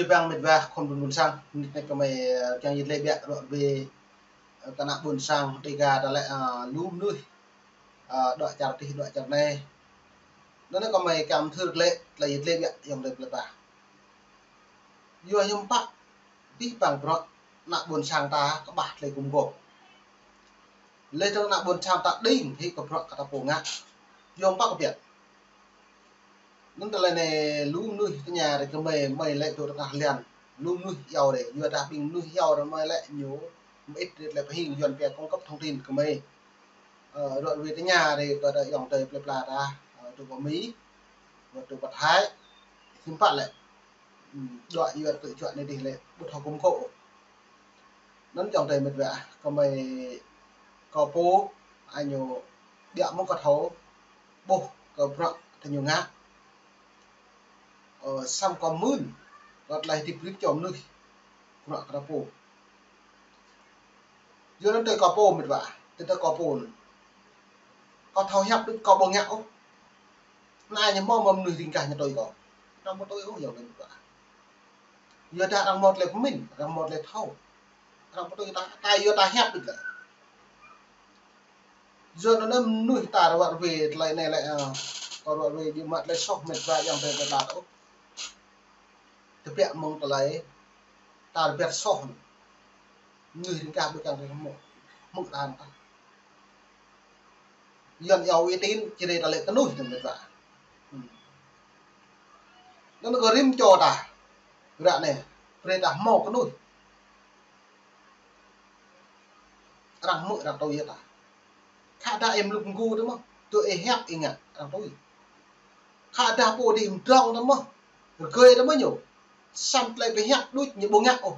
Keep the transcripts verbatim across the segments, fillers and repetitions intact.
Bang mĕt wa khul ƀôn sang, mơnit anai gơmơi, ơ, kiăng yit lĕ biă ră ruai, ơ, kơ ană ƀôn sang Dêga ta lĕ, ơ, lu mơnuih, ơ, dŏ čar adih, dŏ čar anai. Anŭn gơmơi kiăng thâo lĕ, tơlơi yit lĕ biă yŏng tơi plơi pla. Yua hiư̆m pă, abih bang bruă, ană ƀôn sang ta kơƀah tơlơi gum gôp. Lĕ tơ̆ng ană ƀôn sang ta đing, hĭ kơ bruă kơ ta pô ngă. Yua hiư̆m pă kơ biă. Anŭn tơlơi anai lu mơnuih tơña ră gơmơi, gơmơi lĕ tŭ tơngah lian. Lu mơnuih iâu ră, yua dah ƀing mơnuih iâu ră gơmơi lĕ ñu, mơit ră tơlơi pơhing Yuan pia cung cấp thông tin gơmơi. Ơ, ră ruai tơña ră kơ ta yŏng tơi plơi pla ta, ơ, tŭ pơ Mi, wơ̆t tŭ pơ Thái, hiư̆m pă lĕ. Ư, dŏ Yuan tŭ čuă anai adih lĕ, ƀu thâo gum gôp. Anŭn yŏng tơi mĕt wa, gơmơi kơ pô, añu biă mơ̆ng kơ thâo, ƀuh kơ bruă tơ ñu ngă. Ơ, samơ̆ kơ mưn, kơ tơlơi hơdip rĭm čô mơnuih, bruă kơ ta pô. Yua anŭn tơi kơ pô mĕt wa, tơi tơi kơ pô anŭn. Kơ thâo hiăp đôč kơ ƀu ngă ôh. Anai ñu hmâo mơ̆ng mơnuih ring gah ñu tui kơ. Arăng ƀu tui ôh yŏng tơi mĕt wa. Yua dah arăng hmâo tơlơi pơmĭn, arăng hmâo tơlơi thâo. Arăng ƀu tui ta, ta yua ta hiăp đôč lĕ. Yua anŭn mơnuih ta ră ruai tơlơi anai lĕ, ơ, kơ ră ruai djơ̆ mă tơlơi soh mĕt wa yŏng tơi plơi pla ta ôh. Tơbiă mơ̆ng tơlơi ta ră biă soh. Mơnuih ring gah ƀu kiăng tơlơi hmư̆, hmư̆ ta hăng ta. Yuan iâu uy tín, či ră ta lĕ kơnuih tơ mĕt wa. Ư. Anŭn kơ rĭm čô ta, ră anai, brơi ta hmâo kơnuih. Arăng hmư̆ arăng tui yơh ta. Khă dah ih mlŭk mgu tơ mơ̆, tui ih hiăp ih ngă, arăng tui. Khă dah pô adih mdrŏng tơ mơ̆, rơgơi tơ mơ̆ ñu. Samơ̆ tơlơi pơhiăp đôč ñu ƀu ngă ôh.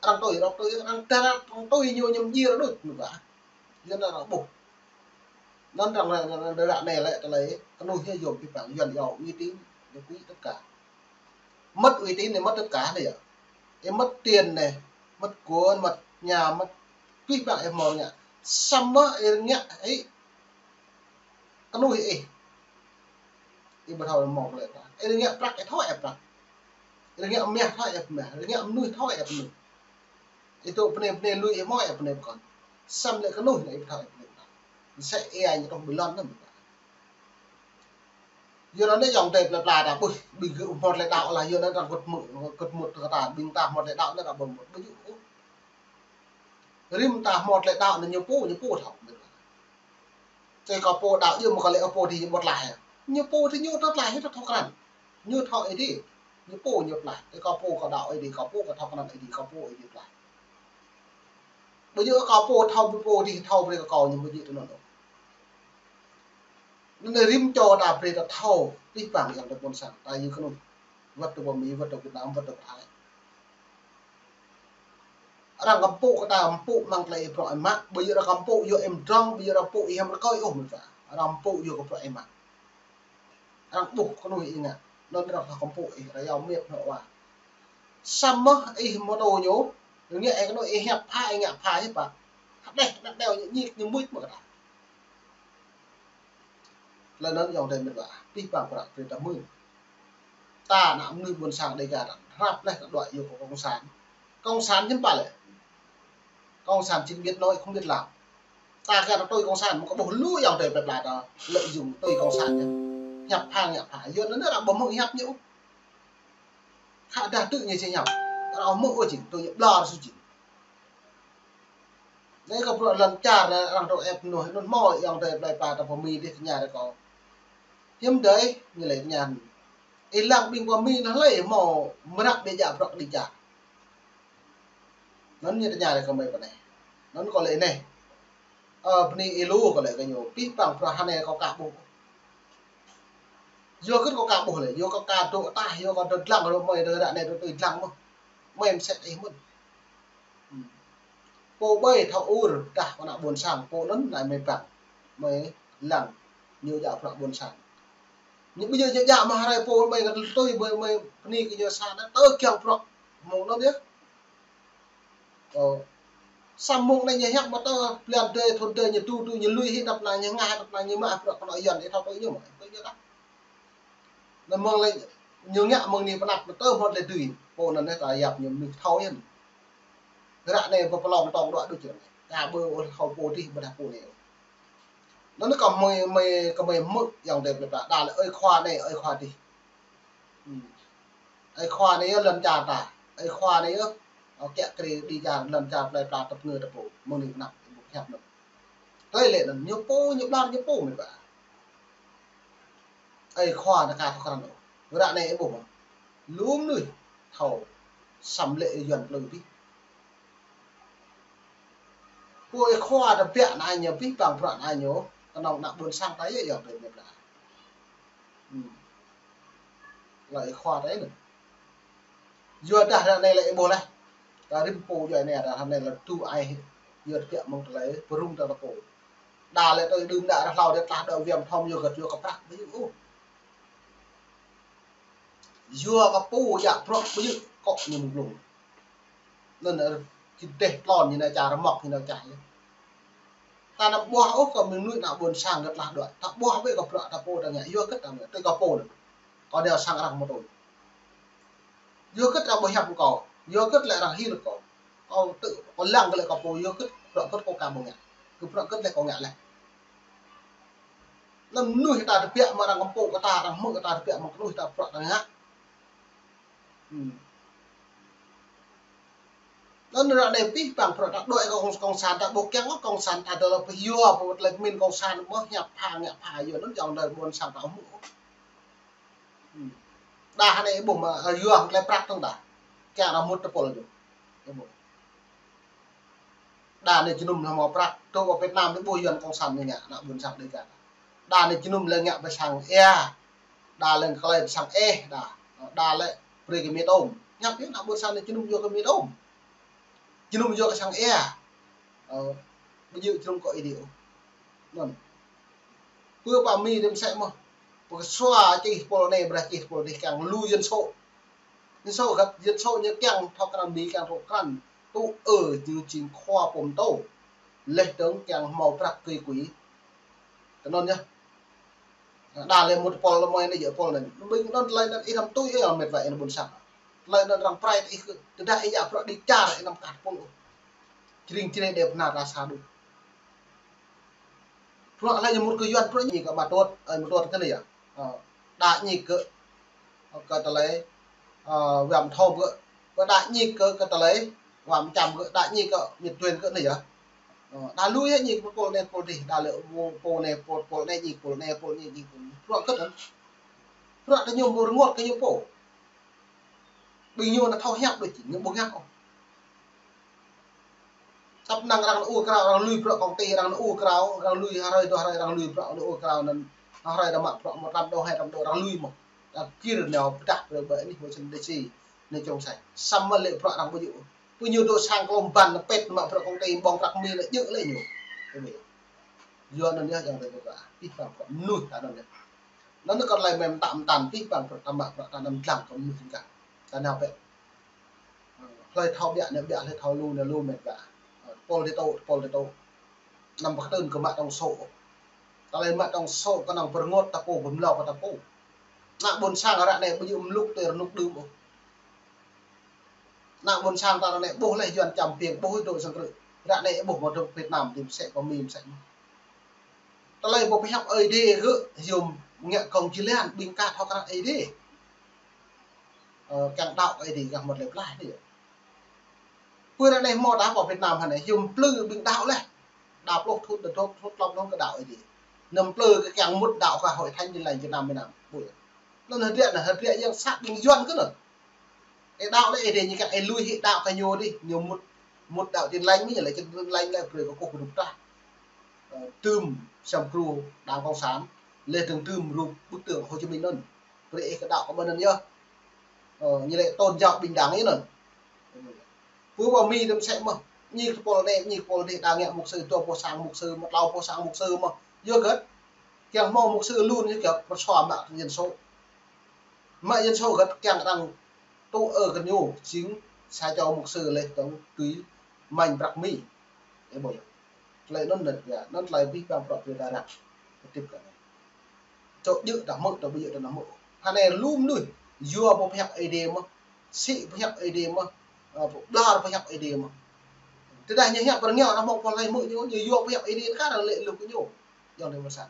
Arăng tui, arăng tui, arăng dah arăng tui ñu ñu mdjiê arăng đôč, mơ̆ ƀă. Yua anŭn arăng ƀuh. Anŭn arăng, arăng, arăng ră anai lĕ tơlơi kơnuih ñu yôm abih bang Yuan iâu uy tín, ñu quỹ tất cả. Mất uy tín anai mất tất cả anai yơh. Ih mất tiền anai, mất của, mất nhà, mất abih bang ih hmâo ngă. Samơ̆ ih ngă hĭ kơnuih ih. Ih ƀu thâo hmâo tơlơi ta. Ih ngă prăk ih thâo ih prăk. Ih ngă mah thâo ih mah. Ih ngă mơnuih thâo ih mơnuih. Ih tŭ pơnai pơnai lui ih hmâo ih pơnai pơkŏn. Samơ̆ lĕ kơnuih anai ih ƀu thâo ih pơnai pơkŏn. Mơsĕ ih ñu tŏng ƀu lŏn anŭn. Yua anŭn yŏng tơi plơi pla ta ƀuh, ƀing gơ̆ hmâo tơlơi đaŏ lah, yua anŭn arăng kŭt mŭt, kŭt mŭt kơ ta, ƀing ta hmâo tơlơi đaŏ anŭn arăng ƀu mŭt, ƀu djơ̆ ôh. Rĭm ta hmâo tơlơi đaŏ anŭn ñu pô, ñu pô thâo. Tơi kơ pô đaŏ djơ̆ mơ̆ kơ lĕ pô adih ñu ƀu tlaih. Ñu pô adih ñu tơlơi tlaih, ñu thâo krăn. Ñu thâo ih adih, ñu pô ñu tlaih. Tơi kơ pô kơ đaŏ ih adih, kơ pô kơ thâo krăn ih adih, kơ pô ih adih tlaih. Ƀu djơ̆ kơ pô thâo ƀu pô adih thâo brơi kơ kâo ñu ƀu djơ̆ tui anŭn ôh. Anŭn rĭm čô ta brơi ta thâo, abih bang yŏng tơi ƀôn sang, ta yua kơnuih. Wơ̆t tơ pơ Mi, wơ̆t tơ Việt Nam, wơ̆t tơ pơ Thái. Arăng kơ pô kơ ta pô mơ̆ng tơlơi ih bruă ih mă, ƀu djơ̆ arăng kơ pô yua ih mdrŏng, ƀu djơ̆ arăng pô ih hiam rơkơi ôh mơ̆ ta. Arăng pô yua kơ bruă ih mă. Arăng ƀuh kơnuih ih ngă. Anŭn arăng thâo kơ pô ih, arăng iâu mĕt hŏ wa. Samơ̆ ih mơtô ñu, ñu ngă ih kơnuih ih hiăp pha, ih ngă pha hiăp pha. Hơdeh, hơdeh ñu ñik ñu mŭt mơ̆ kơ ta. Tơlơi anŭn yŏng tơi mĕt wa, abih bang bruă brơi ta mưn. Ta ană mơnuih ƀôn sang Dêga ta, hrăp laih ta dŏ yua kơ cộng sản. Cộng sản hiư̆m pă lĕ. Cộng sản chỉ biết nói không biết làm. Ta kiăng ta tui cộng sản, mơ̆ kơ ƀuh lu yŏng tơi plơi pla ta lợi dụng tui cộng sản ñu. Hiăp pha, ngă pha. Yua anŭn arăng ƀu hmư̆ hiăp ñu. Khă dah tŭ ñu či hiăp. Arăng hmư̆ ôh jing, tui ñu ƀlŏr su jing. Anai kơ bruă lŏn čar anai arăng dŏ ĕp mơnuih, anŭn hmâo yŏng tơi plơi pla ta pơ Mi adih tơña ră kơ. Hiư̆m đơi, ñu lĕ tơña. Ih lăng ƀing pơ Mi anŭn hlơi hmâo mơrăk ƀiă djă bruă kơđi čar. Anŭn ñu tơña ră kơ gơmơi pơ anai. Anŭn kơ lĕ anai. Ơ, bơni ih lu kơ lĕ kơ ñu. Abih bang bruă hơnai kâo ka ƀuh. Yua kơ kâo ka ƀuh lĕ, yua kâo ka dŏ ataih, yua kâo dŏ dlăng, ră mơi dŏ ră anai dŏ tui dlăng mơ̆. Mơi mơsĕ ih mơ̆n. Ư. Pô ƀơi thâo ur, dah kơ ană ƀôn sang, pô anŭn anai mơi păng. Mơi lăng, ñu djă bruă ƀôn sang. Ñu ƀu djơ̆ djă mơ̆ hrơi pô mơi kơ tui, mơi, mơi bơni kơ ñu sa anŭn, tơ kiăng bruă. Mơ̆ng anŭn yơh. Ơ. Samơ̆ mơ̆ng anai ñu hiăp mă tơ, blan dơi, thun dơi, ñu tŭ, tŭ, ñu lui hĭ tơpă anai, ñu ngă hĭ tơpă anai, ñu mă bruă kơ ană Yuan, ih thâo tui ñu mơ̆, tui ñu dah. Anŭn mơ̆ng lĕ, Ñu ngă mơ̆ng anai pơnăp tơ hmâo tơlơi dưi. Pô anŭn ta yap ñu mơnuih thâo yơh. Ră anai pơplong tong đuaĭ đôč ră anai. Ka ƀu ôh thâo pô dih ƀôdah pô anai. Anŭn kơ mơi, mơi, kơ mơi hmư̆ ayŏng adơi plơi pla. Đa lĕ ơi khua anai, ơi khua dih. Hmm. Ơi khua anai yơh lŏn čar ta. Ơi khua anai yơh, ơ, kiă kriê đĭ čar lŏn čar plơi pla tơpơngơ tơpô. Mơ̆ng anai pơnăp, ƀu hiăp anŭn. Tơlơi lĕ anŭn, ñu pô, ñu ƀlŏr, ñu pô mơ̆n ƀă. Ơi khua anŭn ka thâo krăn ôh. Ră anai ih ƀuh mơ̆n. Lu mơnuih thâo săm lĕ Yuan plư abih. Pô ơi khua tơbiă anai ñu abih, bang bruă anai ñu, kơnơ̆ng ană ƀôn sang ta yơh, yơh, tơbiă anai. Hmm. Lĕ ơi khua ta anai. Yua dah ră anai lĕ ih ƀuh laih. Ta rĭm pô yua anai, ră anai lĕ tŭ ai, yua tơbiă mơ̆ng tơlơi pơrŭng ta pô. Đa lĕ tơlơi đưm đă ră hlâo dêh tlah đơ̆ viêm thom yua gơ̆t yua kơ prăk ƀu djơ̆ ôh. Yua kơ pô yă bruă ƀu djơ̆ kŏ ñu mơ̆ng glông. Anŭn, ơ, kơ dêh tlôn ñu nao čar, rơmŏk ñu nao čar. Ta anăm ƀuah ôh kơ mơnuih ană ƀôn sang gơ̆t tlah đuaĭ. Ta ƀuah ƀĕ kơ bruă ta pô ta ngă. Yua hơgĕt ta ngă, tui kơ pô anŭn. Kâo nao sang arăng mơtô. Yua hơgĕt arăng ƀu hiăp kơ kâo. Yua hơgĕt lĕ arăng hil kâo. Kâo tŭ, kâo lăng kơ lĕ kơ pô, yua hơgĕt bruă hơgĕt kâo ka ƀu ngă. Kơ bruă hơgĕt lĕ kâo ngă laih. Anŭn mơnuih ta tơbiă mơ̆ng arăng kơmpôk kơ ta, arăng hmư̆ kơ ta tơbiă mơ̆ng kơnuih ta bruă ta ngă. Hmm. Anŭn ră anai abih bang bruă ta đuaĭ kơ kông, kông sản ta ƀu kiăng kơ kông sản ta tơlơi pơyua, pơwơ̆t tơlơi pơmĭn kông sản mơ̆ hiăp pha ngă pha yua anŭn ayŏng adơi ƀôn sang ta hmư̆. Hmm. Đa anai ih ƀuh mơ̆, ơ, yua tơlơi prăk tơ̆ng đa. Kiăng arăng mŭt tơpul ñu. Ih ƀuh. Đa anai jơnum lĕ hmâo prăk, tŭ pơ Việt Nam ih ƀuh Yuan kông sản ñu ngă, ană ƀôn sang Đêga. Đa anai jơnum lĕ ngă pơ sang ia. Đa lĕ kơ tơlơi pơ sang ih, đa. Đa lĕ brơi kơ mĕt ôm. Hiăp yơh ană ƀôn sang anai jơnum yua kơ mĕt ôm. Jơnum yua kơ sang ia. Ơ, ƀu djơ̆ jơnum kơ Ơi Adai ôh. Anŭn. Pơ pă Mi tơm sĕ mơ̆. Pơkơsua čih tơpul anai ƀrah čih tơpul dih kiăng lu dân số. Dân số găt, dân số ñu kiăng thâo krăn Mi, kiăng thâo krăn tŭ ơ ñu jing khua pơtô. Laih dơ̆ng kiăng hmâo prăk kơi kui. Kơ anŭn yơh. Đa lĕ mŭt tơpul lĕ mơi anai djơ̆ tơpul anai. Ƀing anŭn tơlơi anŭn ih anăm tui ôh mĕt wa ih ană ƀôn sang. Tơlơi anŭn arăng pơrai ih kơ, tơdah ih djă bruă đĭ čar ih anăm kah tơpul ôh. Jring jring đe bơnar ră sa đôč. Bruă lĕ ñu mŭt kơ Yuan bruă ñu kơ mă tuăt, ơ, mă tuăt kơ anai yơh. Ơ, đa ñu kơ, kơ tơlơi, ơ, wăm thom kơ, kơ đa ñu kơ, kơ tơlơi, wăm čăm kơ, đa ñu kơ mĕt duen kơ anai yơh. Ơ, đa lui yơh ñu kơ tơpul anai tơpul dih, đa lĕ pô, pô anai, pô, tơpul anai ñu, tơpul anai, tơpul ñu, ñu, tơpul ñu. Bruă kơ anŭn. Bruă tơ ñu ƀu rơngot kơ ñu pô. Ƀing ñu anŭn thâo hiăp đôč, ñu ƀu ngă ôh. Tăp năng arăng nao krao, arăng lui bruă công ty, arăng nao krao, arăng lui hrơi, dua hrơi arăng lui bruă nao krao anŭn, hrơi arăng mă bruă một trăm đô, hai trăm đô arăng lui mơ̆n. Arăng kir nao pơdah brơi ƀơi anih ƀơi sân DC, anai čông sai. Samơ̆ lĕ bruă arăng ƀu djơ̆. Ƀing ñu dŏ sang klom ban, pĕt mă bruă công ty, ƀơ̆ng prăk Mi lĕ djơ̆ lĕ ñu. Yua anŭn yơh ayŏng adơi ƀôn sang. Abih bang bruă mơnuih ta anŭn yơh. Anŭn kơ tơlơi mĕm tam tan abih bang bruă ta mă bruă ta anăm dlăng kơ mơnuih ding kah. Ta nao pĕ. Hlơi thâo ƀiă nao ƀiă, hlơi thâo lu nao lu mĕt wa. Tơpul dih tŭ, tơpul dih tŭ. Anăm pơkơtưn kơ mă tŏng sô̆. Tơlơi mă tŏng sô̆ kơnơ̆ng pơrơngot ta pô, pơmlâo kơ ta pô. Ană ƀôn sang ră anai ƀu djơ̆ mlŭk tui rơnŭk đưm ôh. Ană ƀôn sang ta ră anai ƀuh laih Yuan čăm piêng, ƀuh dŏ sang krư̆. Ră anai ƀuh mơ̆ dŏ Việt Nam, tơm sĕ pơ Mi mơ̆ sĕ mơ̆. Tơlơi ƀu pơhiăp Ơi Adai gơ̆, yôm ngă kông jơlan ƀing ka thâo krăn Ơi Adai. Ơ, kiăng đaŏ kơ Ơi Adai gah mơ̆t lĕ plah anai yơh. Pơ anai hmâo ta pơ Việt Nam hă anai, hiư̆m plư ƀing đaŏ laih. Đa pluh thŭn, đa thŭn, thŭn tlŏm thŭn kơ đaŏ Ơi Adai. Anăm plư kơ kiăng mŭt đaŏ kơ Hội Thánh Tin Lành Việt Nam, Việt Nam. Ƀu yơh. Anŭn hơdră anai, hơdră yang sat ƀing Yuan kơ anŭn. Ih đaŏ laih Ơi Adai ñu kiăng ih lui hĭ đaŏ kơ ñu dih, ñu mŭt, mŭt đaŏ Tin Lành, ñu lĕ Tin Lành lĕ brơi kơ kơkuh kơdŭp tah. Ơ, tơm Sam Kru đảng cộng sản, laih dơ̆ng tơm rup bức tượng Hồ Chí Minh anŭn. Brơi ih kơ đaŏ kơ ƀơi anŭn yơh. Ơ, ñu lĕ tôn giáo bình đẳng yơh anŭn. Pơ pơ Mi tơm sĕ mơ̆, ñu kơ tơpul anai, ñu kơ tơpul dih, đa ngă mục sư, dua pluh sang mục sư mơ̆, klâo pluh sang mục sư mơ̆. Yua hơgĕt, kiăng hmâo mục sư lu ñu kiăng pơsua mă dân số. Mă dân số hơgĕt kiăng arăng tŭ ơ kơ ñu, jing sa čô mục sư laih dơ̆ng tui mă prăk Mi. Ih ƀuh yơh. Tơlơi anŭn anŭn yơh, anŭn tơlơi abih bang bruă brơi ta ră. Hơdip kơ anai. Čô djơ̆ ta hmư̆, čô ƀu djơ̆ ta anăm hmư̆. Hă anai lu mơnuih. Yua pơhiăp Ơi Adai mơ̆n, sĭ pơhiăp Ơi Adai mơ̆n, ơ, ƀlŏr pơhiăp Ơi Adai mơ̆n. Tơdah ñu hiăp pơrơngiă anăm hmâo pô hlơi hmư̆ ñu, ñu yua pơhiăp Ơi Adai kar lĕ lu kơ ñu. Yua anŭn mơ̆n sat.